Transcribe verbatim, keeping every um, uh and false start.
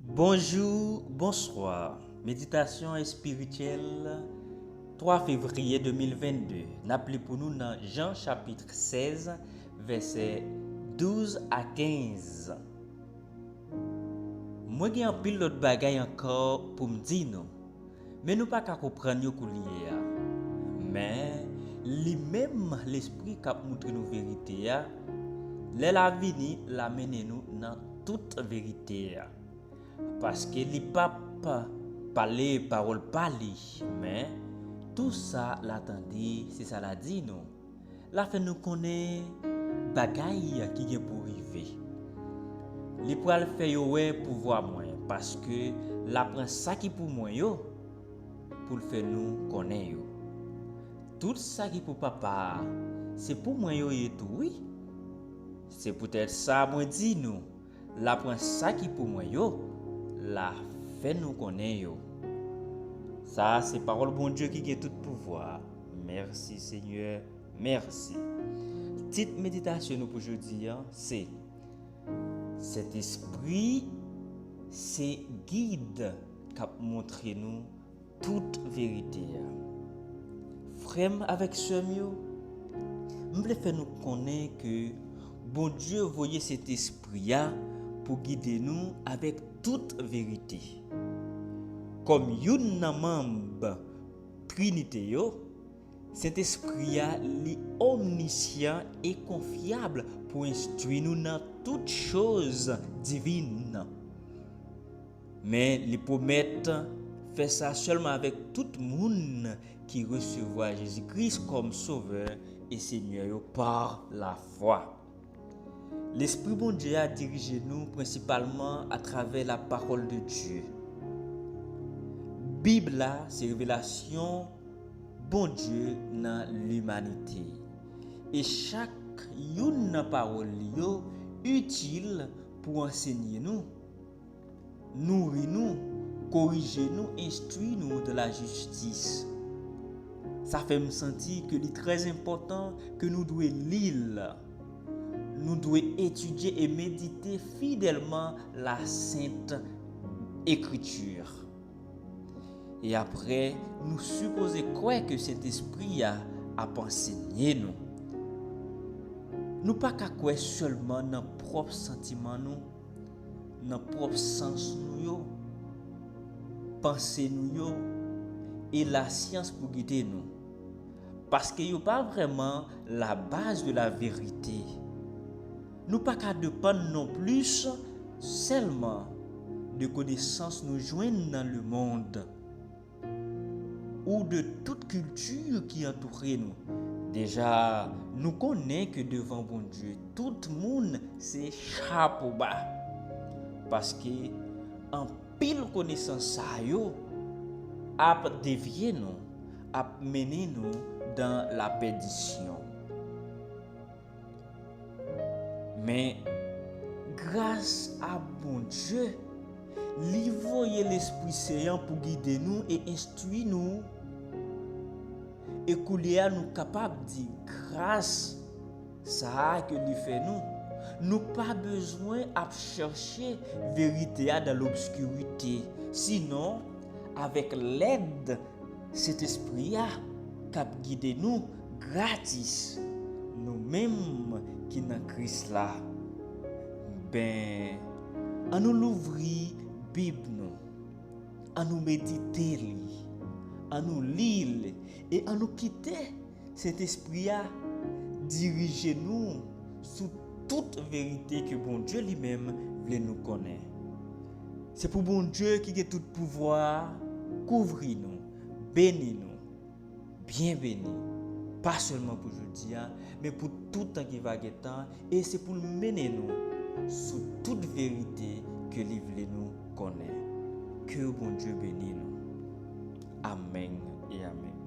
Bonjou, bonswa. Meditasyon espirityèl, twa fevriye de mil vennde. N ap li pou nou nan Jan chapit sèz, vèsè douz a kenz. Mwen gen anpil lòt bagay ankò pou m di nou, men nou pa ka konprann yo koulye a. Men, li menm Lespri k ap montre nou verite a, lè l a vini, l a mennen nou nan tout verite a. Paske li p ap pale pawòl pa li, men tou sa l a tande, se sa l a di nou. L a fè nou konnen bagay ki gen pou rive. Li pral fè yo wè pouvwa mwen, paske l a pran sa ki pou mwen yo, pou l fè nou konnen yo. Tout sa ki pou Papa a, se pou mwen yo ye tou, wi. Se poutèt sa mwen di nou, l a pran sa ki pou mwen yo, l a fè nou konnen yo. Sa a se pawòl Bondye ki gen tout pouvwa. Mèsi, Senyè, mèsi. Tit meditasyon nou pou jodi a se Sentespri se gid k ap montre nou tout verite a. Frè m avèk sè m yo, m vle fè nou konnen ke Bondye voye Sentespri a pou gide nou avèk tout verite. Kòm youn nan manm Trinite yo, Sentespri a, li omnisyan e konfyab pou enstwi nou nan tout choz divin. Men li pwomèt fè sa sèlman avèk tout moun ki resevwa Jezi Kris kòm Sovè e Senyè yo pa lafwa. Lespri Bondye a dirije nou prensipalman atravè lapawòl de Dye. Bib la se revelasyon Bondye nan limanite. E chak youn nan pawòl li yo itil pou ansenye nou, nouri nou, korije nou, enstwi nou dans la justice. Sa fè m santi ke li trè enpòtan ke nou dwe li l. Nou dwe etidye e medite fidèlman la Sent Ekriti. E apre, nou sipoze kwè ke Sentespri a ap ansenye nou. Nou pa ka kwè sèlman nan pwòp santiman nou, nan pwòp sans nou yo, panse nou yo, e lasyans pou gide nou. Paske yo pa vrèman la base de la vérité. Nou pa ka depann non plis sèlman de konesans nou jwenn nan lemonn ou de tout kilti ki antoure nou. Deja, nou konnen ke devan Bondye, tout moun se chapo ba. Paske anpil konesans sa yo ap devye nou, ap mennen nou dan lapèdisyon. Men, gras a Bondye, li voye Lespri Sen an pou gide nou e enstwi nou. E koulye a, nou kapab di gras sa a ke li fè nou. Nou pa bezwen ap chèche verite a dan lobskirite. Sinon, avèk lèd Sentespri a k ap gide nou gratis, nou menm ki nan Kris la. Ben, annou louvri Bib nou, annou medite li, annou li l, e annou kite Sentespri a dirije nou sou tout verite ke Bondye li menm vle nou konnen. Se pou Bondye ki gen tout pouvwa a kouvri nou, beni nou, byen beni, pa sèlman pou jodi a, men pou tout tan ki va gen tan, e se pou l mennen nou sou tout verite ke li vle nou konnen. Ke Bondye beni nou. Amèn e amèn.